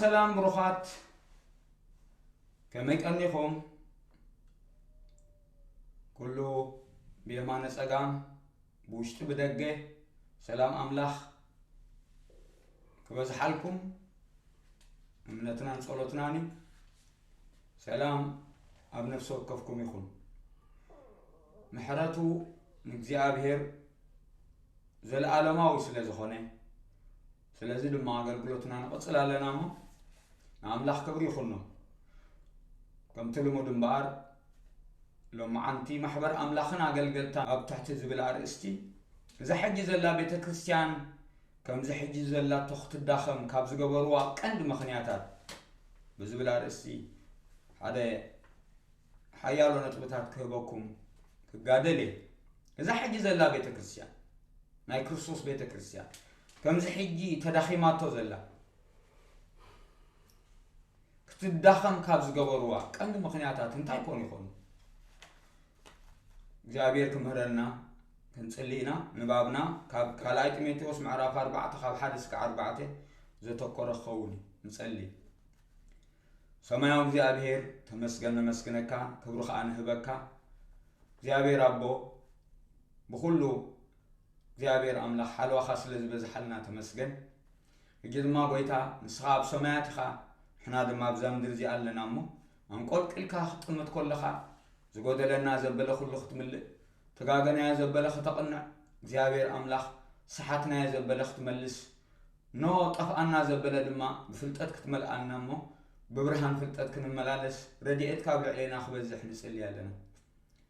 ሰላም ብሩኻት፣ ከመይ ቀኒኹም? ኩሉ ብየማነ ጸጋም፣ ብውሽጢ ብደገ፣ ሰላም ኣምላኽ ክበዝሓልኩም እምነትናን ጸሎትናን እዩ። ሰላም ኣብ ነፍሲ ወከፍኩም ይኹን። ምሕረቱ ንእግዚኣብሔር ዘለኣለማዊ ስለ ዝኾነ፣ ስለዚ ድማ ኣገልግሎትና ንቕጽል ኣለና እሞ፣ ንኣምላኽ ክብሪ ይኹኖ። ከምቲ ልሙድ እምበኣር፣ ሎመዓንቲ ማሕበር ኣምላኽን ኣገልገልታ ኣብ ትሕቲ ዝብል ኣርእስቲ፣ እዛ ሕጂ ዘላ ቤተ ክርስቲያን ከምዚ ሕጂ ዘላቶ ክትዳኸም ካብ ዝገበርዋ ቀንዲ ምኽንያታት ብዝብል ኣርእስቲ ሓደ ሓያሎ ነጥብታት ክህበኩም ክጋደል እየ። እዛ ሕጂ ዘላ ቤተ ክርስቲያን፣ ናይ ክርስቶስ ቤተ ክርስቲያን፣ ከምዚ ሕጂ ተዳኺማቶ ዘላ፣ ክትዳኸም ካብ ዝገበርዋ ቀንዲ ምኽንያታት እንታይ ኮን ይኾኑ? እግዚኣብሔር ክምህረና ክንጽሊ ኢና። ንባብና ካብ ካልኣይ ጢሞቴዎስ ምዕራፍ ኣርባዕተ ካብ ሓደ እስከ ኣርባዕተ ዘተኮረ ክኸውን እዩ። ንጸሊ። ሰማያዊ እግዚኣብሔር፣ ተመስገን፣ ነመስግነካ፣ ክብሪ ኸኣ ንህበካ። እግዚኣብሔር ኣቦ፣ ብኹሉ እግዚኣብሔር ኣምላኽ ሓልዋኻ ስለ ዝበዝሓልና ተመስገን። ሕጂ ድማ ጐይታ፣ ንስኻ ኣብ ሰማያት ኢኻ፣ ንሕና ድማ ኣብዛ ምድሪ እዚኣ ኣለና እሞ፣ ኣንቆልቂልካ ክትጥምት ከለኻ፣ ዝጎደለና ዘበለ ኩሉ ክትምልእ፣ ተጋገናዮ ዘበለ ከተቕንዕ፣ እግዚኣብሔር ኣምላኽ፣ ሰሓትናዮ ዘበለ ክትመልስ፣ ኖ ጠፍኣና ዘበለ ድማ ብፍልጠት ክትመልኣና እሞ፣ ብብርሃን ፍልጠት ክንመላለስ፣ ረድኤትካ ኣብ ልዕሌና ክበዝሕ ንጽሊ ኣለና።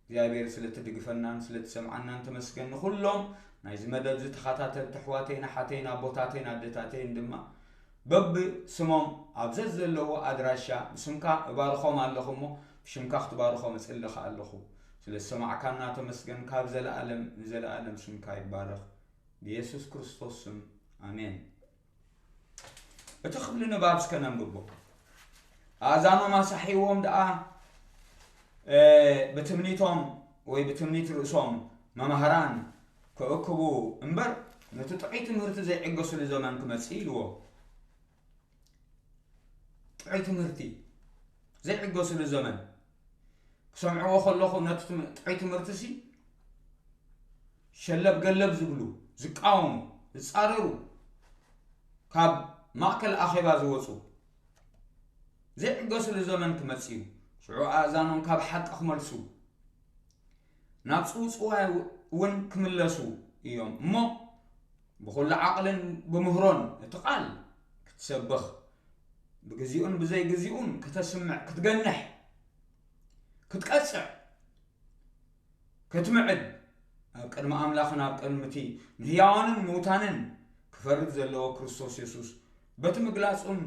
እግዚኣብሔር ስለ ትድግፈናን ስለ ትሰምዓናን ተመስገን። ንኹሎም ናይዚ መደብ እዚ ተኸታተልቲ ኣሕዋተይን ኣሓተይን ኣቦታተይን ኣደታተይን ድማ በብስሞም ኣብ ዘዘለዎ ኣድራሻ ብስምካ እባርኾም ኣለኹ እሞ ብሽምካ ክትባርኾም እጽሊ ከኣ ኣለኹ። ስለ ዝሰማዕካና ተመስገን። ካብ ዘለኣለም ንዘለኣለም ስምካ ይባረኽ። ብየሱስ ክርስቶስ ስም ኣሜን። እቲ ክፍሊ ንባብ እስከ ነንብቦ። ኣእዛኖም ኣሳሕይዎም ደኣ፣ እ፣ ብትምኒቶም ወይ ብትምኒት ርእሶም መማህራን ክእክቡ እምበር፣ ነቲ ጥዑይ ትምህርቲ ዘይዕገሱሉ ዘመን ክመጽእ ኢልዎ። ጥዑይ ትምህርቲ ዘይዕገሱሉ ዘመን ክሰምዕዎ ከለኹ፣ ነቲ ትም-፣ ጥዑይ ትምህርቲሲ ሸለብ ገለብ ዝብሉ፣ ዝቃወሙ፣ ዝጻረሩ፣ ካብ ማእከል ኣኼባ ዝወጹ፣ ዘይዕገሱሉ ዘመን ክመጽእ እዩ። ሽዑ ኣእዛኖም ካብ ሓቂ ክመልሱ፣ ናብ ጽውጽዋይ እውን ክምለሱ እዮም እሞ፣ ብኹሉ ዓቕልን ብምህሮን እቲ ቃል ክትሰብኽ፣ ብግዚኡን ብዘይግዚኡን ከተስምዕ፣ ክትገንሕ፣ ክትቀጽዕ፣ ክትምዕድ፣ ኣብ ቅድሚ ኣምላኽን ኣብ ቅድሚ እቲ ንህያዋንን ምዉታንን ክፈርድ ዘለዎ ክርስቶስ የሱስ በቲ ምግላጹን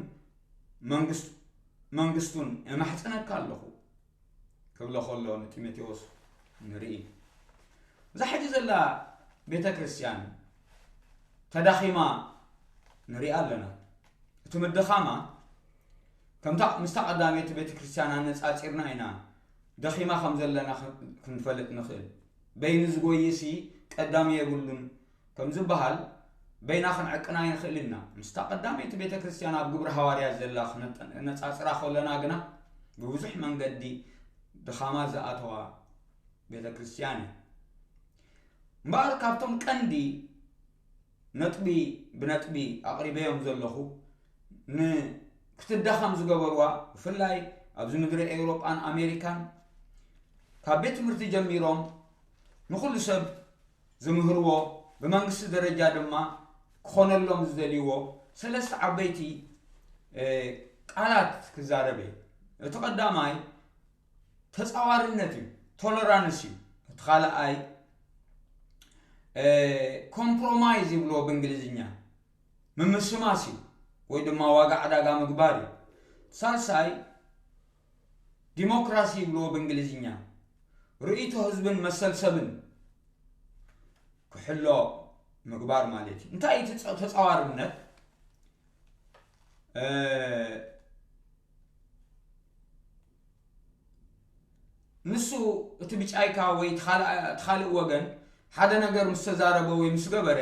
መንግስት-፣ መንግስቱን እማሕጽነካ ኣለኹ ክብሎ ከሎ ንጢሞቴዎስ ንርኢ። እዛ ሕጂ ዘላ ቤተ ክርስቲያን ተዳኺማ ንሪኣ ኣለና። እቲ ምድኻማ ከምታ ምስታ ቀዳመይቲ ቤተ ክርስቲያን ኣነጻጺርና ኢና ደኺማ ከም ዘለና ክ-፣ ክንፈልጥ ንኽእል። በይኑ ዝጎይሲ ቀዳሚ የብሉን ከም ዝበሃል በይና ክንዕቅና ኣይንኽእል ኢና። ምስታ ቀዳመይቲ ቤተ ክርስቲያን ኣብ ግብሪ ሃዋርያት ዘላ ክነጠ-፣ ነጻጽራ ከለና ግና ብብዙሕ መንገዲ ድኻማ ዝኣተዋ ቤተ ክርስቲያን እያ። እምበኣር ካብቶም ቀንዲ ነጥቢ ብነጥቢ ኣቕሪበዮም ዘለኹ ን-፣ ክትዳኸም ዝገበርዋ፣ ብፍላይ ኣብዚ ምድሪ ኤውሮጳን ኣሜሪካን ካብ ቤት ትምህርቲ ጀሚሮም ንኹሉ ሰብ ዝምህርዎ፣ ብመንግስቲ ደረጃ ድማ ክኾነሎም ዝደልይዎ ሰለስተ ዓበይቲ፣ እ፣ ቃላት ክዛረብ እየ። እቲ ቀዳማይ ተጻዋርነት እዩ፣ ቶለራንስ እዩ። እቲ ካልኣይ፣ እ፣ ኮምፕሮማይዝ ይብልዎ ብእንግሊዝኛ፣ ምምስማስ እዩ፣ ወይ ድማ ዋጋ ዕዳጋ ምግባር እዩ። ሳልሳይ፣ ዲሞክራሲ ይብልዎ ብእንግሊዝኛ፣ ርእይቶ ህዝብን መሰል ሰብን ክሕሎ ምግባር ማለት እዩ። እንታይ እዩ እቲ ጸ-፣ ተጻዋርነት? እ፣ ንሱ እቲ ብጫይካ ወይ እቲ ካልእ፣ እቲ ካልእ ወገን ሓደ ነገር ምስ ተዛረበ ወይ ምስ ገበረ፣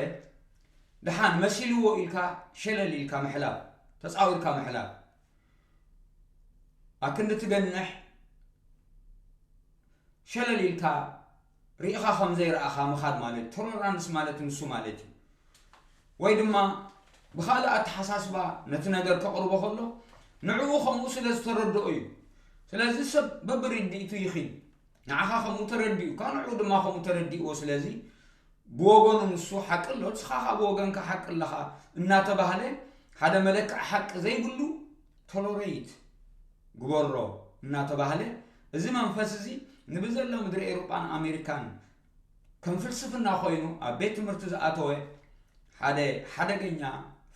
ደሓን መሲልዎ ኢልካ ሸለል ኢልካ ምሕላፍ፣ ተጻዊርካ ምሕላፍ። ኣክንዲ ትገንሕ ሸለል ኢልካ ርኢኻ ከም ዘይረኣኻ ምኻድ ማለት ቶለራንስ ማለት ንሱ ማለት እዩ። ወይ ድማ ብኻልእ ኣተሓሳስባ ነቲ ነገር ከቕርቦ ከሎ ንዕኡ ከምኡ ስለ ዝተረድኦ እዩ። ስለዚ ሰብ በብርድኢቱ ይኺድ። ንዓኻ ከምኡ ተረዲኡካ ንዕኡ ድማ ከምኡ ተረዲእዎ። ስለዚ ብወገኑ ንሱ ሓቂ ኣሎ፣ ንስኻ ከዓ ብወገንካ ሓቂ ኣለኻ እናተባህለ ሓደ መለክዕ ሓቂ ዘይብሉ ቶሎሬት ግበሮ እናተባህለ እዚ መንፈስ እዚ ንብዘሎ ምድሪ ኤውሮጳን ኣሜሪካን ከም ፍልስፍና ኮይኑ ኣብ ቤት ትምህርቲ ዝኣተወ ሓደ ሓደገኛ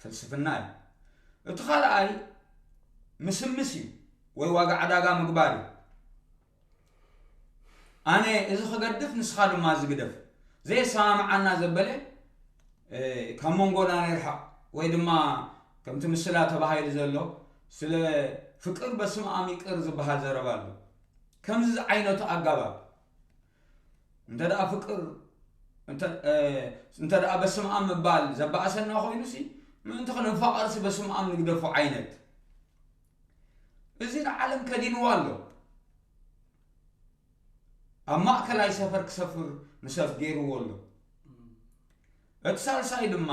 ፍልስፍና እዩ። እቲ ካልኣይ ምስምስ እዩ ወይ ዋጋ ዕዳጋ ምግባር እዩ። ኣነ እዚ ክገድፍ ንስኻ ድማ እዚ ግደፍ ዘየሰማምዓና ዘበለ ካብ መንጎና ነርሓቕ ወይ ድማ ከምቲ ምስላ ተባሂሉ ዘሎ ስለ ፍቅር በስመኣም ይቅር ዝበሃል ዘረባ ኣሎ። ከምዚ ዝዓይነቱ ኣጋባብ እንተ ደኣ ፍቅር እንተ ደኣ በስመኣም ምባል ዘባእሰና ኮይኑ ሲ ምእንቲ ክንፋቐር ሲ በስመኣም ንግደፎ ዓይነት እዚ ንዓለም ከዲንዋ ኣሎ። ኣብ ማእከላይ ሰፈር ክሰፍር ንሰፍ ገይርዎ ኣሎ። እቲ ሳልሳይ ድማ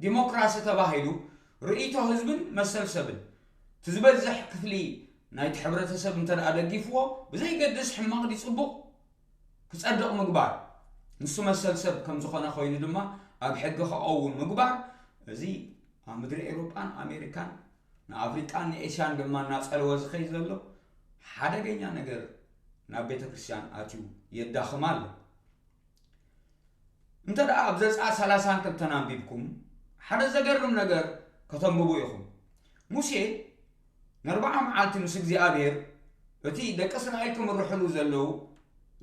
ዲሞክራሲ ተባሂሉ ርእይቶ ህዝብን መሰል ሰብን እቲ ዝበዝሕ ክፍሊ ናይቲ ሕብረተሰብ እንተ ደኣ ደጊፍዎ ብዘይገድስ ሕማቕ ድዩ ጽቡቕ ክጸድቕ ምግባር ንሱ መሰል ሰብ ከም ዝኾነ ኮይኑ ድማ ኣብ ሕጊ ክቐውም ምግባር እዚ ኣብ ምድሪ ኤውሮጳን ኣሜሪካን ንኣፍሪቃን ንኤስያን ድማ እናጸለወ ዝኸይድ ዘሎ ሓደገኛ ነገር ናብ ቤተ ክርስቲያን ኣትዩ የዳኽም ኣሎ። እንተ ደኣ ኣብ ዘጽኣት ሰላሳን ክልተን ኣንቢብኩም ሓደ ዘገርም ነገር ከተንብቡ ኢኹም። ሙሴ ንኣርብዓ መዓልቲ ምስ እግዚኣብሔር እቲ ደቂ እስራኤል ክምርሕሉ ዘለዉ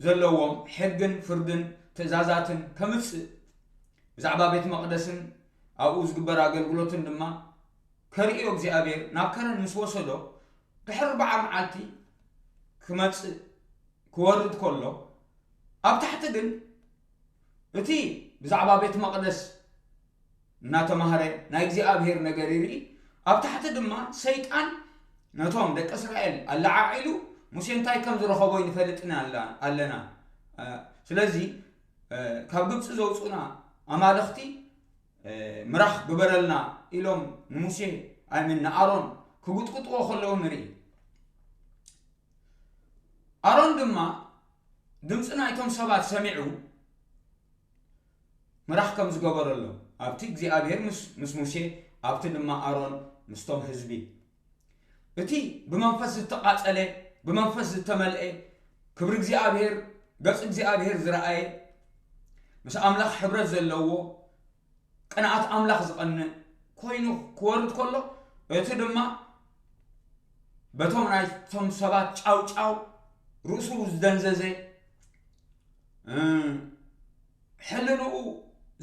ዘለዎም ሕግን ፍርድን ትእዛዛትን ከምጽእ ብዛዕባ ቤት መቕደስን ኣብኡ ዝግበር ኣገልግሎትን ድማ ከርእዮ እግዚኣብሔር ናብ ከረን ምስ ወሰዶ ድሕሪ ኣርብዓ መዓልቲ ክመጽእ ክወርድ ከሎ ኣብ ታሕቲ ግን እቲ ብዛዕባ ቤት መቕደስ እናተማህረ ናይ እግዚኣብሔር ነገር ይርኢ። ኣብ ታሕቲ ድማ ሰይጣን ነቶም ደቂ እስራኤል ኣለዓዒሉ ሙሴ እንታይ ከም ዝረኸቦ ይንፈልጥን ኣለና። ስለዚ ካብ ግብፂ ዘውፁና ኣማልኽቲ ምራኽ ግበረልና ኢሎም ንሙሴ ኣይምን ንኣሮን ክጉጥቁጥዎ ከለዉ ንርኢ። ኣሮን ድማ ድምፂ ናይቶም ሰባት ሰሚዑ ምራኽ ከም ዝገበረሎም ኣብቲ እግዚኣብሔር ምስ ሙሴ ኣብቲ ድማ ኣሮን ምስቶም ህዝቢ እቲ ብመንፈስ ዝተቓጸለ ብመንፈስ ዝተመልአ ክብሪ እግዚኣብሔር ገጽ እግዚኣብሔር ዝረኣየ ምስ ኣምላኽ ሕብረት ዘለዎ ቅንኣት ኣምላኽ ዝቐንእ ኮይኑ ክወርድ ከሎ እቲ ድማ በቶም ናይቶም ሰባት ጫውጫው ርእሱ ዝደንዘዘ ሕልንኡ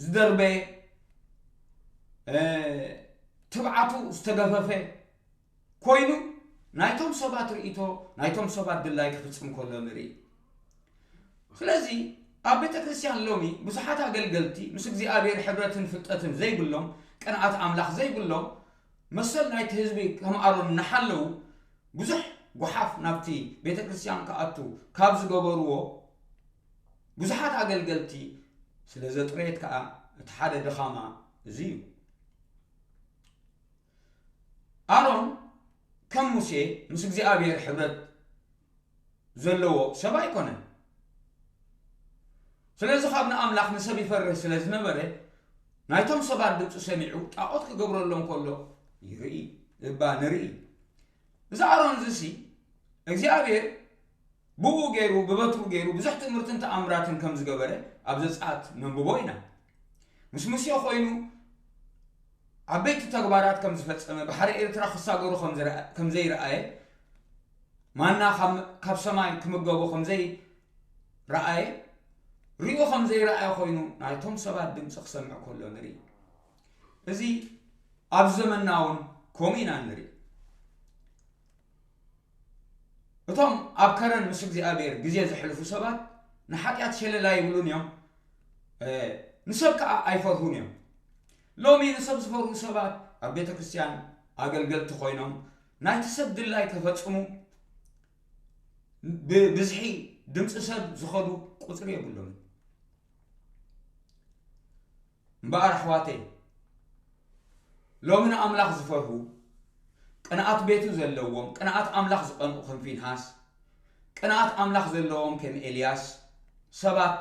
ዝደርበየ ትብዓቱ ዝተገፈፈ ኮይኑ ናይቶም ሰባት ርእይቶ ናይቶም ሰባት ድላይ ክፍጽም ከሎ ንርኢ። ስለዚ ኣብ ቤተ ክርስቲያን ሎሚ ብዙሓት ኣገልገልቲ ምስ እግዚኣብሔር ሕብረትን ፍልጠትን ዘይብሎም ቅንኣት ኣምላኽ ዘይብሎም መሰል ናይቲ ህዝቢ ከም ኣሮን እናሓለዉ ብዙሕ ጓሓፍ ናብቲ ቤተ ክርስቲያን ክኣቱ ካብ ዝገበርዎ ብዙሓት ኣገልገልቲ ስለ ዘጥረየት ከዓ እቲ ሓደ ድኻማ እዚ እዩ። ኣሮን ከም ሙሴ ምስ እግዚኣብሔር ሕብረት ዘለዎ ሰብ ኣይኮነን። ስለዚ ካብ ንኣምላኽ ንሰብ ይፈርህ ስለ ዝነበረ ናይቶም ሰባት ድምፂ ሰሚዑ ጣዖት ክገብረሎም ከሎ ይርኢ እባ ንርኢ። እዚ ኣሮን እዚ ሲ እግዚኣብሔር ብኡ ገይሩ ብበትሩ ገይሩ ብዙሕ ትእምርትን ተኣምራትን ከም ዝገበረ ኣብ ዘጸኣት ነንብቦ ኢና። ምስ ሙሴ ኮይኑ ዓበይቲ ተግባራት ከም ዝፈጸመ ባሕሪ ኤርትራ ክሳገሩ ከም ዘይረኣየ ማና ካብ ሰማይ ክምገቡ ከም ዘይረኣየ ሪኡ ከም ዘይረኣየ ኮይኑ ናይቶም ሰባት ድምፂ ክሰምዕ ከሎ ንርኢ። እዚ ኣብ ዘመንና እውን ከምኡ ኢና ንርኢ። እቶም ኣብ ከረን ምስ እግዚኣብሔር ግዜ ዘሕልፉ ሰባት ንሓጢኣት ሸለል ኣይብሉን እዮም፣ ንሰብ ከዓ ኣይፈርሁን እዮም። ሎሚ ንሰብ ዝፈርሁ ሰባት ኣብ ቤተ ክርስቲያን ኣገልገልቲ ኮይኖም ናይቲ ሰብ ድላይ ከፈጽሙ ብብዝሒ ድምፂ ሰብ ዝኸዱ ቁፅሪ የብሎምን። እምበኣር ኣሕዋተይ፣ ሎሚ ንኣምላኽ ዝፈርሁ፣ ቅንኣት ቤቱ ዘለዎም፣ ቅንኣት ኣምላኽ ዝቐንኡ ከም ፊንሃስ፣ ቅንኣት ኣምላኽ ዘለዎም ከም ኤልያስ ሰባት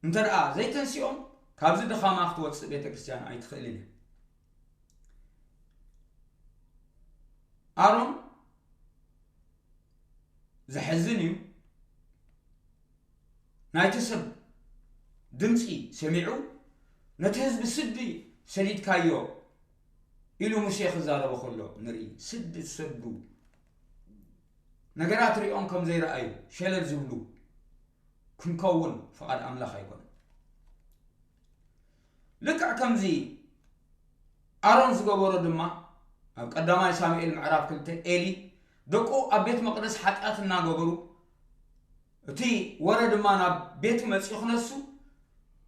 እንተ ደኣ ዘይተንሲኦም፣ ካብዚ ድኻማ ክትወጽእ ቤተ ክርስቲያን ኣይትኽእልን እያ። ኣሮን ዘሕዝን እዩ። ናይቲ ሰብ ድምፂ ሰሚዑ፣ ነቲ ህዝቢ ስዲ ሰዲድካዮ ኢሉ ሙሴ ክዛረቦ ከሎ ንርኢ። ስዲ ዝሰዱ፣ ነገራት ሪኦም ከም ዘይረኣዩ ሸለል ዝብሉ ክንከውን ፍቓድ ኣምላኽ ኣይኮነን። ልክዕ ከምዚ ኣሮን ዝገበሮ ድማ፣ ኣብ ቀዳማይ ሳሙኤል ምዕራፍ ክልተ፣ ኤሊ ደቁ ኣብ ቤት መቕደስ ሓጢኣት እናገበሩ፣ እቲ ወረ ድማ ናብ ቤቱ መጺኡ ክነሱ፣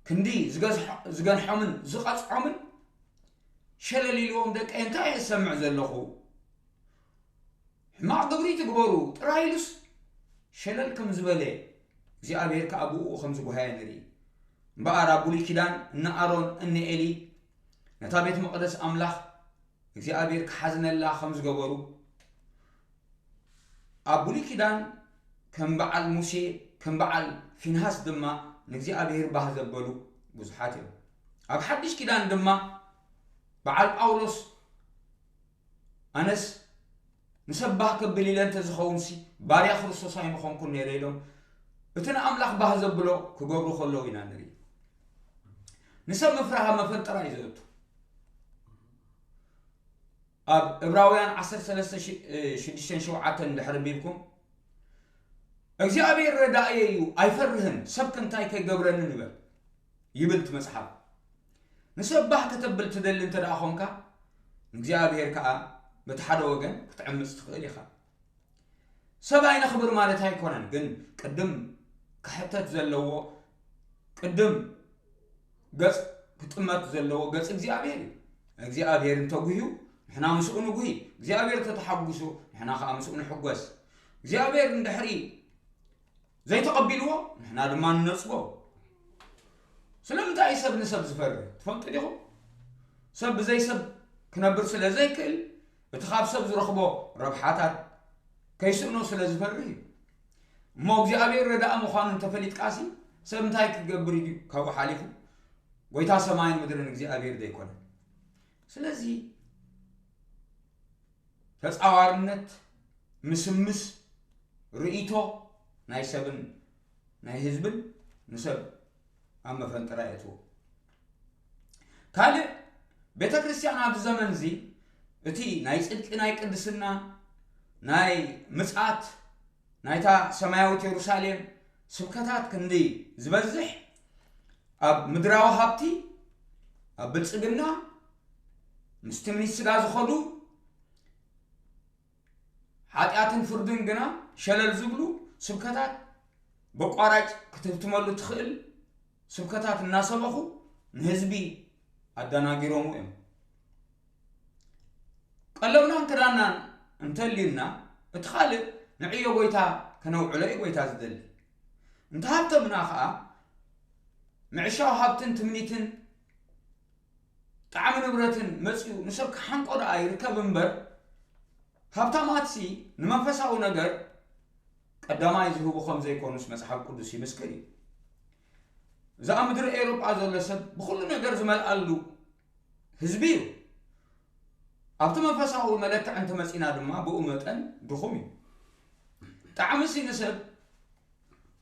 ክንዲ ዝገዝሖ-፣ ዝገንሖምን ዝቐጽዖምን፣ ሸለል ኢልዎም፣ "ደቀይ፣ እንታይ እየ ዝሰምዕ ዘለኹ? ሕማቕ ግብሪ ትግበሩ" ጥራይ ኢሉስ፣ ሸለል ከም ዝበለ፣ እግዚኣብሔር ከኣ ብእኡ ከም ዝጓሃየ ንርኢ። እምበኣር ኣብ ብሉይ ኪዳን እነ ኣሮን እነ ኤሊ ነታ ቤት መቕደስ ኣምላኽ እግዚኣብሔር ክሓዝነላ ከም ዝገበሩ፣ ኣብ ብሉይ ኪዳን ከም በዓል ሙሴ፣ ከም በዓል ፊንሃስ ድማ ንእግዚኣብሔር ባህ ዘበሉ ብዙሓት እዮም። ኣብ ሓድሽ ኪዳን ድማ በዓል ጳውሎስ፣ "ኣነስ ንሰብ ባህ ከብል ኢለ እንተዝኸውንሲ፣ ባርያ ክርስቶስ ኣይምኾንኩን ነይረ" ኢሎም፣ እቲ ንኣምላኽ ባህ ዘብሎ ክገብሩ ከለዉ ኢና ንርኢ። ንሰብ ምፍራህ ኣብ መፈንጠራ እዩ ዘእቱ። ኣብ ዕብራውያን ዓሰርተ ሰለስተ ሽዱሽተን ሸውዓተን እንድሕር ኣንቢብኩም፣ "እግዚኣብሔር ረዳእየ እዩ፣ ኣይፈርህን፣ ሰብ ከ እንታይ ከይገብረኒ?" ንበል ይብል እቲ መጽሓፍ። ንሰብ ባህ ከተብል ትደሊ እንተ ደኣ ኾንካ፣ ንእግዚኣብሔር ከኣ በቲ ሓደ ወገን ክትዕምጽ ትኽእል ኢኻ። ሰብ ኣይነኽብር ማለት ኣይኮነን፣ ግን ቅድም ክሕተት ዘለዎ፣ ቅድም ገጽ ክጥመት ዘለዎ ገጽ እግዚኣብሔር እዩ። እግዚኣብሔር እንተጉህዩ፣ ንሕና ምስኡ ንጉሂ። እግዚኣብሔር እንተተሓጒሱ፣ ንሕና ኸኣ ምስኡ ንሕጎስ። እግዚኣብሔር እንድሕሪ ዘይተቐቢልዎ፣ ንሕና ድማ ንነጽጎ። ስለምንታይ እዩ ሰብ ንሰብ ዝፈርህ? ትፈልጡ ዲኹም? ሰብ ብዘይ ሰብ ክነብር ስለ ዘይክእል፣ እቲ ካብ ሰብ ዝረኽቦ ረብሓታት ከይስእኖ ስለ ዝፈርህ እዩ። እሞ እግዚኣብሔር ረዳኢ ምዃኑ እንተፈሊጥካሲ፣ ሰብ እንታይ ክገብር እዩ ካብኡ ሓሊፉ? ጎይታ ሰማይን ምድርን እግዚኣብሔር ዶ ኣይኮነን? ስለዚ ተጻዋርነት፣ ምስምስ፣ ርእይቶ ናይ ሰብን ናይ ህዝብን ንሰብ ኣብ መፈንጠራ የእትዎ። ካልእ፣ ቤተ ክርስቲያን ኣብዚ ዘመን እዚ እቲ ናይ ጽድቂ፣ ናይ ቅድስና፣ ናይ ምጽኣት፣ ናይታ ሰማያዊት የሩሳሌም ስብከታት ክንዲ ዝበዝሕ፣ ኣብ ምድራዊ ሃብቲ፣ ኣብ ብልጽግና፣ ምስ ትምኒት ስጋ ዝኸዱ፣ ሓጢኣትን ፍርድን ግና ሸለል ዝብሉ ስብከታት፣ በቋራጭ ክትህብትመሉ ትኽእል ስብከታት እናሰበኹ ንህዝቢ ኣደናጊሮሙ እዮም። ቀለብናን ክዳንናን እንተልዩና፣ እቲ ካልእ ንዕዮ ጎይታ ከነውዕሎ እዩ ጎይታ ዝደሊ። እንተ ሃብተምና ኸኣ፣ ምዕሻው ሃብትን ትምኒትን ጣዕሚ ንብረትን መጺኡ ንሰብ ክሓንቆ ደኣ ይርከብ እምበር፣ ሃብታማትሲ ንመንፈሳዊ ነገር ቀዳማይ ዝህቡ ከም ዘይኮኑስ መጽሓፍ ቅዱስ ይምስክር እዩ። እዛ ኣብ ምድሪ ኤውሮጳ ዘሎ ሰብ ብኹሉ ነገር ዝመልኣሉ ህዝቢ እዩ። ኣብቲ መንፈሳዊ መለክዒ እንተመጺና ድማ ብኡ መጠን ድኹም እዩ። ጣዕምሲ ንሰብ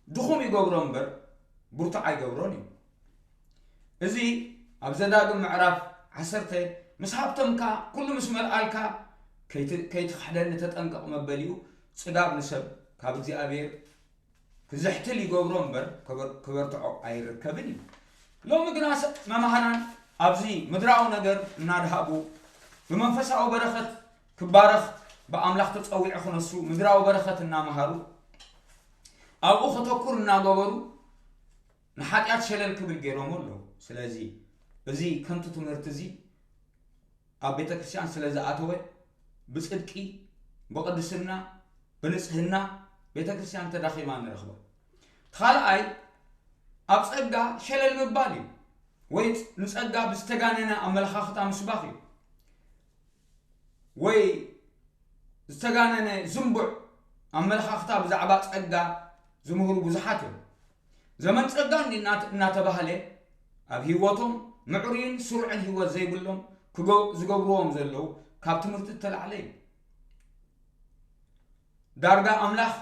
ድኹም ይገብሮ እምበር ብርቱዕ ኣይገብሮን እዩ። እዚ ኣብ ዘዳግም ምዕራፍ ዓሰርተ፣ "ምስ ሃብተምካ፣ ኩሉ ምስ መልኣልካ፣ ከይቲ-፣ ከይትኽሕደኒ ተጠንቀቕ" መበሊኡ፣ ጽጋብ ንሰብ ካብ እግዚኣብሔር ክዝሕትል ይገብሮ እምበር ክበር-፣ ክበርትዖ ኣይርከብን እዩ። ሎሚ ግና ሰ-፣ መማህራን ኣብዚ ምድራዊ ነገር እናድሃቡ ብመንፈሳዊ በረኸት ክባረኽ ብኣምላኽ ተጸዊዑ ክነሱ ምድራዊ በረኸት እናመሃሩ ኣብኡ ከተኩር እናገበሩ ንሓጢኣት ሸለል ክብል ገይሮሞ ኣለዉ። ስለዚ እዚ ከንቱ ትምህርቲ እዚ ኣብ ቤተ ክርስቲያን ስለ ዝኣተወ ብጽድቂ፣ ብቕድስና፣ ብንጽህና ቤተ ክርስቲያን ተዳኺማ ንረኽባ። እቲ ካልኣይ ኣብ ጸጋ ሸለል ምባል እዩ፣ ወይ ንጸጋ ብዝተጋነነ ኣመለኻኽታ ምስባኽ እዩ፣ ወይ ዝተጋነነ ዝንቡዕ ኣመለኻኽታ ብዛዕባ ጸጋ ዝምህሩ ብዙሓት እዮም። ዘመን ጸጋ እንዲ እናተ- እናተባህለ ኣብ ህይወቶም ምዕሩይን ስሩዕን ህይወት ዘይብሎም ክገ- ዝገብርዎም ዘለዉ ካብ ትምህርቲ እተላዕለ እዩ። ዳርጋ ኣምላኽ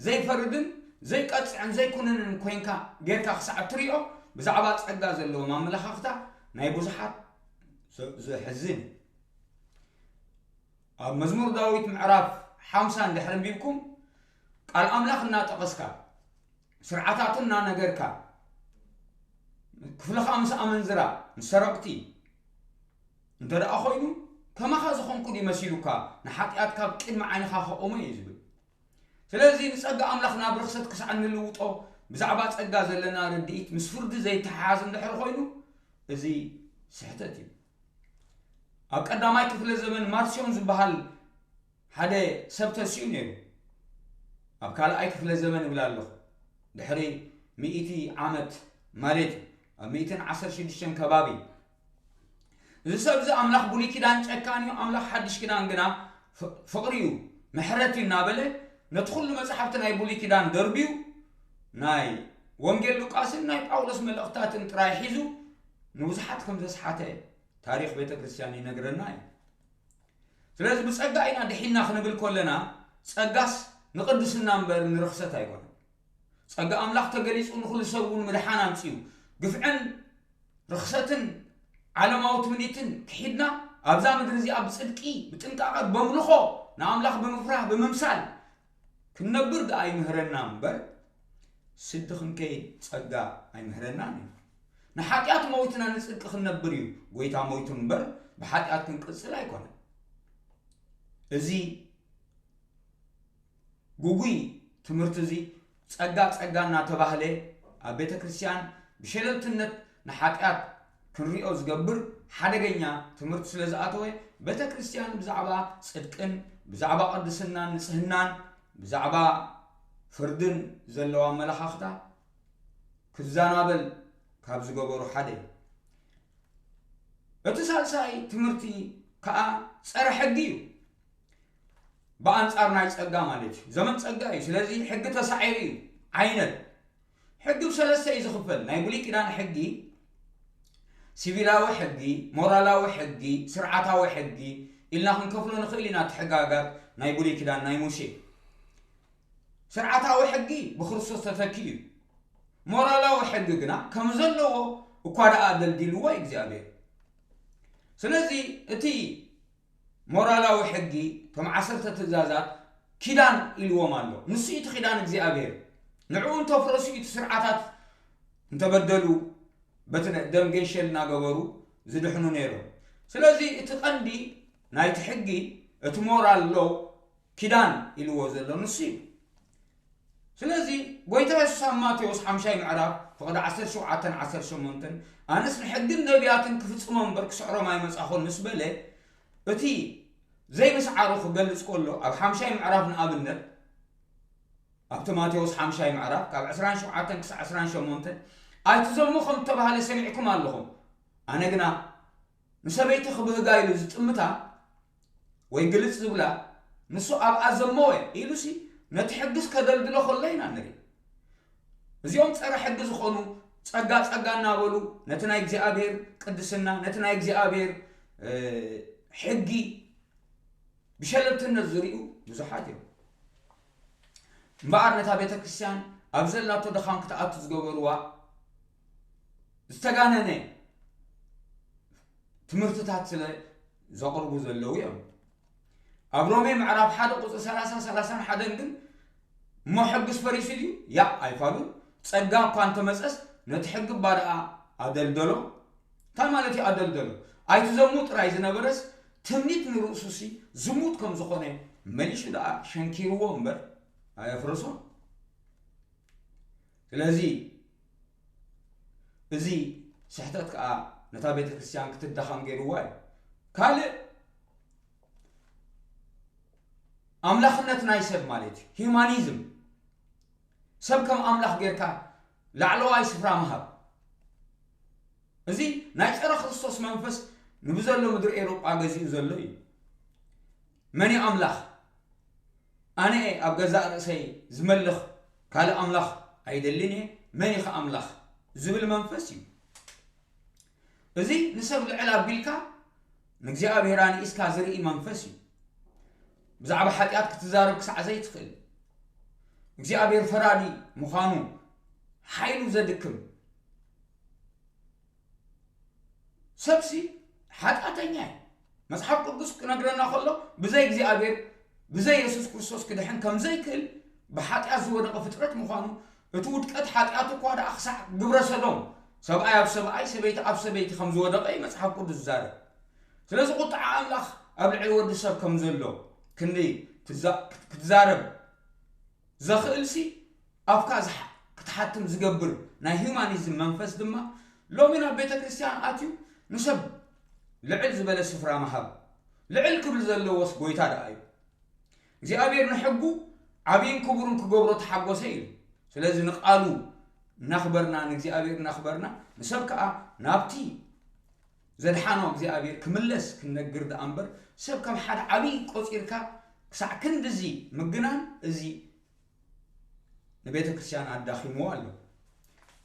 ዘይፈርድን ዘይቀጽዕን ዘይኩንንን ኮንካ ጌርካ ክሳዕ እትሪኦ ብዛዕባ ጸጋ ዘለዎም ኣመለኻኽታ ናይ ብዙሓት ዘ- ዘሕዝን እዩ። ኣብ መዝሙር ዳዊት ምዕራፍ ሓምሳ እንድሕር ኣንቢብኩም ቃል ኣምላኽ እናጠቐስካ ስርዓታቱ እናነገርካ ክፍልኻ ምስ ኣመንዝራ ምስ ሰረቕቲ እንተ ደኣ ኮይኑ ከማኻ ዝኾንኩ ድዩ መሲሉካ ንሓጢኣት ካብ ቅድሚ ዓይንኻ ከቑሞ እየ ዝብል። ስለዚ ንጸጋ ኣምላኽ ናብ ርኽሰት ክሳዕ እንልውጦ ብዛዕባ ጸጋ ዘለና ርድኢት ምስ ፍርዲ ዘይተሓሓዝ እንድሕር ኮይኑ እዚ ስሕተት እዩ። ኣብ ቀዳማይ ክፍለ ዘመን ማርሲዮን ዝበሃል ሓደ ሰብ ተሲኡ ነይሩ። ኣብ ካልኣይ ክፍለ ዘመን እብል ኣለኹ፣ ድሕሪ ሚእቲ ዓመት ማለት እዩ፣ ኣብ ሚእትን ዓሰርተ ሽዱሽተን ከባቢ። እዚ ሰብ እዚ ኣምላኽ ብሉይ ኪዳን ጨካን እዩ፣ ኣምላኽ ሓድሽ ኪዳን ግና ፍ- ፍቕሪ እዩ፣ ምሕረት እዩ እናበለ ነቲ ኩሉ መጽሓፍቲ ናይ ብሉይ ኪዳን ደርብዩ ናይ ወንጌል ሉቃስን ናይ ጳውሎስ መልእኽታትን ጥራይ ሒዙ ንብዙሓት ከም ዘስሓተ ታሪኽ ቤተ ክርስቲያን ይነግረና እዩ። ስለዚ ብጸጋ ኢና ድሒና ክንብል ከለና ጸጋስ ንቕድስና እምበር ንርኽሰት ኣይኮነን። ጸጋ ኣምላኽ ተገሊጹ ንኹሉ ሰብ እውን ምድሓን ኣምጺኡ። ግፍዕን ርኽሰትን ዓለማዊ ትምኒትን ክሒድና ኣብዛ ምድሪ እዚኣ ብጽድቂ ብጥንቃቐ በምልኾ ንኣምላኽ ብምፍራህ ብምምሳል ክንነብር ደኣ ይምህረና እምበር ስዲ ክንከይድ ጸጋ ኣይምህረናን እዩ። ንሓጢኣት ሞይትና ንጽድቂ ክንነብር እዩ ጎይታ ሞይቱ እምበር ብሓጢኣት ክንቅጽል ኣይኮነን። እዚ ጉጉይ ትምህርቲ እዚ ጸጋ ጸጋ እናተባህለ ኣብ ቤተ ክርስቲያን ብሸለልትነት ንሓጢኣት ክንሪኦ ዝገብር ሓደገኛ ትምህርቲ ስለ ዝኣተወ ቤተ ክርስቲያን ብዛዕባ ጽድቅን ብዛዕባ ቅድስናን ንጽህናን ብዛዕባ ፍርድን ዘለዋ ኣመለኻኽታ ክዛናበል ካብ ዝገበሩ ሓደ እዩ። እቲ ሳልሳይ ትምህርቲ ከኣ ጸረ ሕጊ እዩ። ብኣንጻር ናይ ጸጋ ማለት እዩ። ዘመን ጸጋ እዩ። ስለዚ ሕጊ ተሳዒሩ እዩ። ዓይነት ሕጊ ብሰለስተ እዩ ዝኽፈል። ናይ ብሉይ ኪዳን ሕጊ፣ ሲቪላዊ ሕጊ፣ ሞራላዊ ሕጊ፣ ስርዓታዊ ሕጊ ኢልና ክንከፍሎ ንኽእል ኢና። እቲ ሕጋጋት ናይ ብሉይ ኪዳን ናይ ሙሴ ስርዓታዊ ሕጊ ብክርስቶስ ተተኪኡ እዩ። ሞራላዊ ሕጊ ግና ከም ዘለዎ እኳ ደኣ ደልዲልዎ እግዚኣብሔር። ስለዚ እቲ ሞራላዊ ሕጊ እቶም ዓሰርተ ትእዛዛት ኪዳን ኢልዎም ኣሎ። ንሱ እቲ ኪዳን እግዚኣብሔር ንዕኡ እንተፍረሱ እቲ ስርዓታት እንተበደሉ በቲ ደም ገንሸል እናገበሩ ዝድሕኑ ነይሮም። ስለዚ እቲ ቀንዲ ናይቲ ሕጊ እቲ ሞራል ሎ ኪዳን ኢልዎ ዘሎ ንሱ እዩ። ስለዚ ጎይታ የሱስ ኣብ ማቴዎስ ሓምሻይ ምዕራፍ ፍቕዲ ዓሰርተ ሸውዓተን ዓሰርተ ሸሞንተን ኣነስ ንሕግን ነቢያትን ክፍጽሞ እምበር ክስዕሮም ኣይመጻኹን ምስ በለ እቲ ዘይምስዓሩ ክገልጽ ከሎ ኣብ ሓምሻይ ምዕራፍ ንኣብነት ኣብቲ ማቴዎስ ሓምሻይ ምዕራፍ ካብ ዕስራን ሸውዓተን ክሳዕ ዕስራን ሸሞንተን ኣይትዘሙ ከም እተባህለ ሰሚዕኩም ኣለኹም፣ ኣነ ግና ንሰበይቲ ክብህጋ ኢሉ ዝጥምታ ወይ ግልጽ ዝብላ ንሱ ኣብኣ ዘመወ ኢሉሲ ነቲ ሕግስ ከደልድሎ ከሎ ኢና ንርኢ። እዚኦም ጸረ ሕጊ ዝኾኑ ጸጋ ጸጋ እናበሉ ነቲ ናይ እግዚኣብሔር ቅድስና ነቲ ናይ እግዚኣብሔር ሕጊ ብሸለልትነት ዝርእዩ ብዙሓት እዮም። እምበኣር ነታ ቤተ ክርስቲያን ኣብ ዘላቶ ድኻም ክትኣቱ ዝገበርዋ ዝተጋነነ ትምህርትታት ስለ ዘቕርቡ ዘለዉ እዮም። ኣብ ሮሜ ምዕራፍ ሓደ ቁፅሪ ሰላሳ ሰላሳን ሓደን ግን እሞ ሕግስ ፈሪሱ ድዩ? ያእ ኣይፋሉን። ጸጋ እኳ እንተመጸስ ነቲ ሕጊ እባ ደኣ ኣደልደሎ። እንታይ ማለት እዩ ኣደልደሎ? ኣይትዘሙ ጥራይ ዝነበረስ ትምኒት ንርእሱሲ ዝሙት ከም ዝኾነ መሊሱ ደኣ ሸንኪርዎ እምበር ኣየፍረሶን። ስለዚ እዚ ስሕተት ከኣ ነታ ቤተ ክርስቲያን ክትዳኸም ገይርዋ እዩ። ካልእ ኣምላኽነት ናይ ሰብ ማለት እዩ ሂዩማኒዝም። ሰብ ከም ኣምላኽ ጌርካ ላዕለዋይ ስፍራ ምሃብ። እዚ ናይ ጸረ ክርስቶስ መንፈስ ንብዘሎ ምድሪ ኤውሮጳ ገዚኡ ዘሎ እዩ። መን እዩ ኣምላኽ? ኣነ እየ ኣብ ገዛእ ርእሰይ ዝመልኽ፣ ካልእ ኣምላኽ ኣይደልን እየ፣ መን ኢኻ ኣምላኽ ዝብል መንፈስ እዩ። እዚ ንሰብ ልዕል ኣቢልካ ንእግዚኣብሔር ኣንኢስካ ዝርኢ መንፈስ እዩ። ብዛዕባ ሓጢኣት ክትዛረብ ክሳዕ ዘይትኽእል፣ እግዚኣብሔር ፈራዲ ምዃኑ ሓይሉ ዘድክም። ሰብሲ ሓጢኣተኛ እዩ። መጽሓፍ ቅዱስ ክነግረና ከሎ ብዘይ እግዚኣብሔር፣ ብዘይ የሱስ ክርስቶስ ክድሕን ከም ዘይክእል፣ ብሓጢኣት ዝወደቐ ፍጥረት ምዃኑ፣ እቲ ውድቀት ሓጢኣት እኳ ደኣ ክሳዕ ግብረ ሰዶም፣ ሰብኣይ ኣብ ሰብኣይ፣ ሰበይቲ ኣብ ሰበይቲ ከም ዝወደቐ እዩ መጽሓፍ ቅዱስ ዝዛረብ። ስለዚ ቁጥዓ ኣምላኽ ኣብ ልዕሊ ወዲ ሰብ ከም ዘሎ ክንዲ ትዛ-፣ ክትዛረብ ዘኽእልሲ ኣፍካ ዝሓ-፣ ክትሓትም ዝገብር ናይ ሂዩማኒዝም መንፈስ ድማ ሎሚ ናብ ቤተ ክርስቲያን ኣትዩ ንሰብ ልዕል ዝበለ ስፍራ ምሃብ። ልዕል ክብል ዘለዎስ ጎይታ ደኣ እዩ። እግዚኣብሔር ንሕጉ ዓብይን ክቡርን ክገብሮ ተሓጎሰ ኢሉ። ስለዚ ንቃሉ እናኽበርና፣ ንእግዚኣብሔር እናኽበርና፣ ንሰብ ከኣ ናብቲ ዘድሓኖ እግዚኣብሔር ክምለስ ክንነግር ደኣ እምበር፣ ሰብ ከም ሓደ ዓብዪ ቆጺርካ ክሳዕ ክንድዚ ምግናን፣ እዚ ንቤተ ክርስቲያን ኣዳኺምዎ ኣሎ።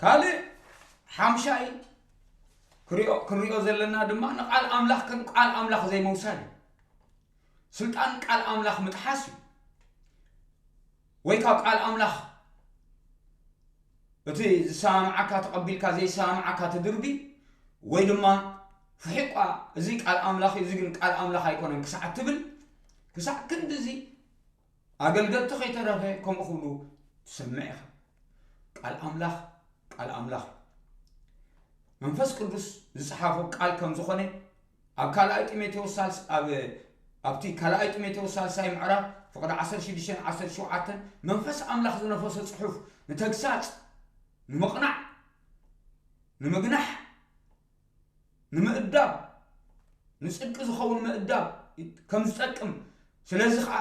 ካልእ ሓምሻይ ክሪኦ-፣ ክንሪኦ ዘለና ድማ ንቃል ኣምላኽ ከም ቃል ኣምላኽ ዘይምውሳድ እዩ። ስልጣን ቃል ኣምላኽ ምጥሓስ እዩ። ወይ ካብ ቃል ኣምላኽ እቲ ዝሰማምዓካ ተቐቢልካ ዘይሰማምዓካ ትድርቢ፣ ወይ ድማ ፍሒቋ እዚ ቃል ኣምላኽ እዩ፣ እዚ ግን ቃል ኣምላኽ ኣይኮነን ክሳዕ ትብል፣ ክሳዕ ክንድዚ ኣገልገልቲ ከይተረፈ ከምኡ ክብሉ ትሰምዕ ኢኻ። ቃል ኣምላኽ ቃል ኣምላኽ እዩ። መንፈስ ቅዱስ ዝጸሓፎ ቃል ከም ዝኾነ ኣብ ካልኣይ ጢሞቴዎስ ሳልስ-፣ ኣብ፣ ኣብቲ ካልኣይ ጢሞቴዎስ ሳልሳይ ምዕራፍ ፍቕዲ ዓሰርተ ሽዱሽተን ዓሰርተ ሸውዓተን መንፈስ ኣምላኽ ዝነፈሶ ጽሑፍ ንተግሳጽ፣ ንምቕናዕ፣ ንምግናሕ፣ ንምእዳብ፣ ንጽድቂ ዝኸውን ምእዳብ ከም ዝጠቅም፣ ስለዚ ኸኣ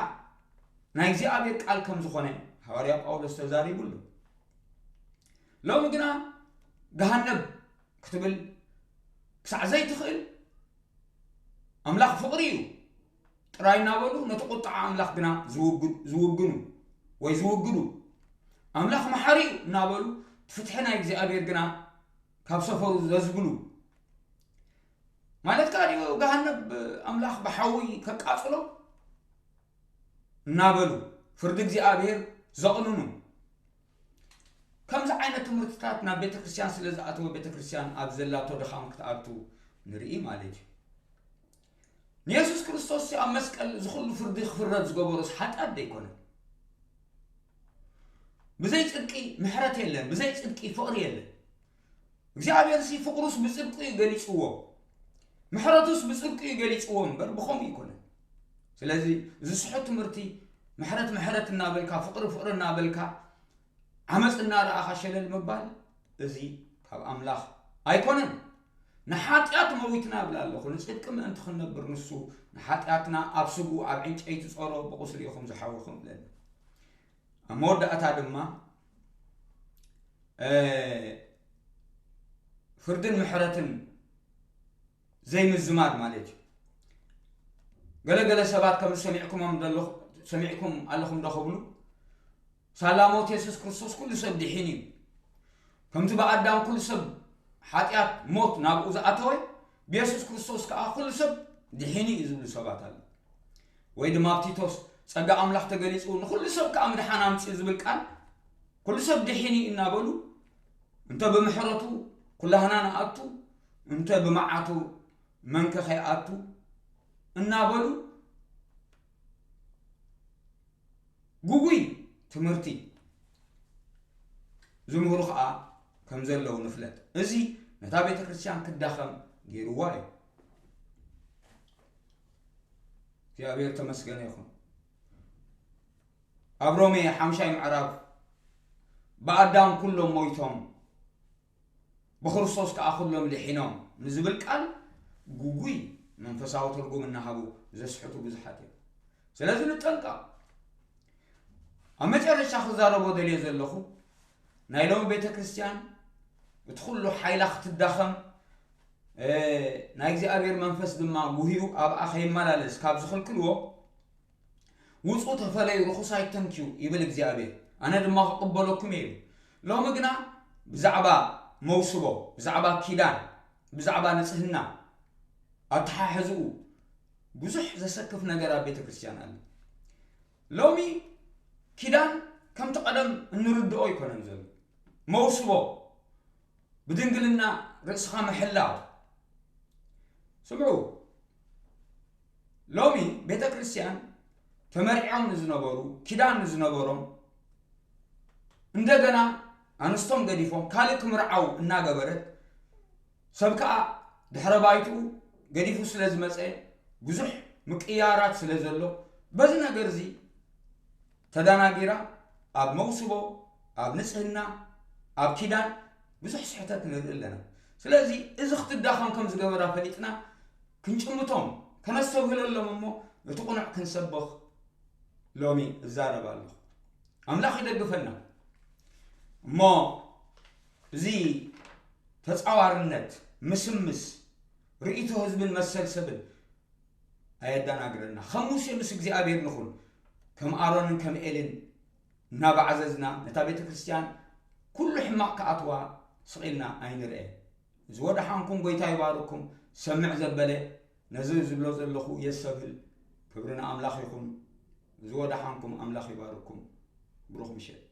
ናይ እግዚኣብሔር ቃል ከም ዝኾነ ሃዋርያ ጳውሎስ ተዛሪቡ ኣሎ። ሎሚ ግና ገሃነብ ክትብል ክሳዕ ዘይትኽእል፣ ኣምላኽ ፍቕሪ እዩ ጥራይ እናበሉ ነቲ ቁጥዓ ኣምላኽ ግና ዝውግ-፣ ዝውግኑ ወይ ዝውግዱ፣ ኣምላኽ መሓሪ እዩ እናበሉ ፍትሒ ናይ እግዚኣብሔር ግና ካብ ሰፈሩ ዘዝብሉ፣ ማለት ከኣ ድዩ ገሃነብ ኣምላኽ ብሓዊ ከቃጽሎ እናበሉ ፍርዲ እግዚኣብሔር ዘቕንኑ? ከምዚ ዓይነት ትምህርትታት ናብ ቤተ ክርስቲያን ስለ ዝኣተወ፣ ቤተ ክርስቲያን ኣብ ዘላቶ ድኻም ክትኣቱ ንርኢ ማለት እዩ። ንየሱስ ክርስቶስ ኣብ መስቀል እዚ ኩሉ ፍርዲ ክፍረድ ዝገበሮስ ሓጢኣት ዶ ኣይኮነን? ብዘይ ጽድቂ ምሕረት የለን፣ ብዘይ ጽድቂ ፍቕሪ የለን። እግዚኣብሔር ሲ ፍቕሩስ ብጽድቁ እዩ ገሊጽዎ፣ ምሕረቱስ ብጽድቁ እዩ ገሊጽዎ እምበር ብኸምኡ ኣይኮነን። ስለዚ እዚ ስሑት ትምህርቲ፣ ምሕረት ምሕረት እናበልካ፣ ፍቕሪ ፍቕሪ እናበልካ፣ ዓመፅ እናረኣኻ ሸለል ምባል፣ እዚ ካብ ኣምላኽ ኣይኮነን። ንሓጢኣት መዊትና እብል ኣለኹ፣ ንጽድቂ ምእንቲ ክንነብር ንሱ ንሓጢኣትና ኣብ ስግኡ ኣብ ዕንጨይቲ ጾሮ ብቑስሊ ኢኹም ዝሓወኹም እብለና። ኣብ መወዳእታ ድማ፣ እ፣ ፍርድን ምሕረትን ዘይምዝማድ ማለት እዩ። ገለ ገለ ሰባት ከም ሰሚዕኩሞም ደለኹ-፣ ሰሚዕኩም ኣለኹም ዶ ክብሉ፣ ሳላ ሞት የሱስ ክርስቶስ ኩሉ ሰብ ድሒኑ እዩ። ከምቲ ብኣዳም ኩሉ ሰብ ሓጢኣት ሞት ናብኡ ዝኣተወ፣ ብየሱስ ክርስቶስ ከኣ ኩሉ ሰብ ድሒኑ እዩ ዝብሉ ሰባት ኣለዉ። ወይ ድማ ኣብ ቲቶስ ጸጋ ኣምላኽ ተገሊጹ ንኹሉ ሰብ ከኣ ምድሓን ኣምጺኡ ዝብል ቃል፣ ኩሉ ሰብ ድሒኑ እዩ እናበሉ፣ እንተ ብምሕረቱ ኩላህና ንኣቱ፣ እንተ ብመዓቱ መንከ ከይኣቱ እናበሉ፣ ግጉይ ትምህርቲ ዝምህሩ ኸኣ ከም ዘለዉ ንፍለጥ። እዚ ነታ ቤተ ክርስቲያን ክዳኸም ገይርዋ እዩ። እግዚኣብሔር ተመስገነ ይኹን። ኣብ ሮሜ ሓምሻይ ምዕራፍ፣ "ብኣዳም ኩሎም ሞይቶም፣ ብክርስቶስ ከኣ ኩሎም ድሒኖም" ንዝብል ቃል ግጉይ መንፈሳዊ ትርጉም እናሃቡ ዘስሕቱ ብዙሓት እዮም። ስለዚ ንጠንቀቕ። ኣብ መጨረሻ ክዛረቦ ደልየ ዘለኹ፣ ናይ ሎሚ ቤተ ክርስቲያን እቲ ኩሉ ሓይላ ክትዳኸም፣ እ፣ ናይ እግዚኣብሔር መንፈስ ድማ ጉህዩ ኣብኣ ከይመላለስ ካብ ዝኽልክልዎ፣ "ውጹ፣ ተፈለዩ፣ ርኹሳይ ተንክዩ" ይብል እግዚኣብሔር፣ "ኣነ ድማ ክቕበለኩም እየ" ይብል። ሎሚ ግና ብዛዕባ መውስቦ፣ ብዛዕባ ኪዳን፣ ብዛዕባ ንጽህና ኣተሓሕዝኡ ብዙሕ ዘሰክፍ ነገር ኣብ ቤተ ክርስቲያን ኣሎ። ሎሚ ኪዳን ከምቲ ቀደም እንርድኦ ኣይኮነን ዘሎ። መውስቦ፣ ብድንግልና ርእስኻ ምሕላው። ስምዑ፣ ሎሚ ቤተ ክርስቲያን ተመርዕዮም ንዝነበሩ፣ ኪዳን ንዝነበሮም፣ እንደገና ኣንስቶም ገዲፎም ካልእ ክምርዓው እናገበረት፣ ሰብ ከኣ ድሕረ ባይትኡ ገዲፉ ስለ ዝመጸ፣ ብዙሕ ምቅያራት ስለ ዘሎ፣ በዚ ነገር እዚ ተደናጊራ ኣብ መውስቦ፣ ኣብ ንጽህና፣ ኣብ ኪዳን ብዙሕ ስሕተት ንርኢ ኣለና። ስለዚ እዚ ክትዳኸም ከም ዝገበራ ፈሊጥና ክንጭምቶም፣ ከነስተብህለሎም እሞ እቲ ቁኑዕ ክንሰብኽ ሎሚ እዛረብ ኣለኹ። ኣምላኽ ይደግፈና። እሞ እዚ ተጻዋርነት፣ ምስምስ፣ ርእይቶ ህዝብን መሰል ሰብን ኣየዳናግረና። ከም ሙሴ ምስ እግዚኣብሔር ንኹን፣ ከም ኣሮንን ከም ኤልን እናባዕዘዝና ነታ ቤተ ክርስቲያን ኩሉ ሕማቕ ክኣትዋ ስቕ ኢልና ኣይንርኤ። እዚ ወደሓንኩም፣ ጎይታ ይባርኩም። ሰምዕ ዘበለ ነዚ ዝብሎ ዘለኹ የሰብል። ክብሪ ንኣምላኽ ይኹን። እዚ ወደሓንኩም፣ ኣምላኽ ይባርኩም። ብሩኽ ምሸት።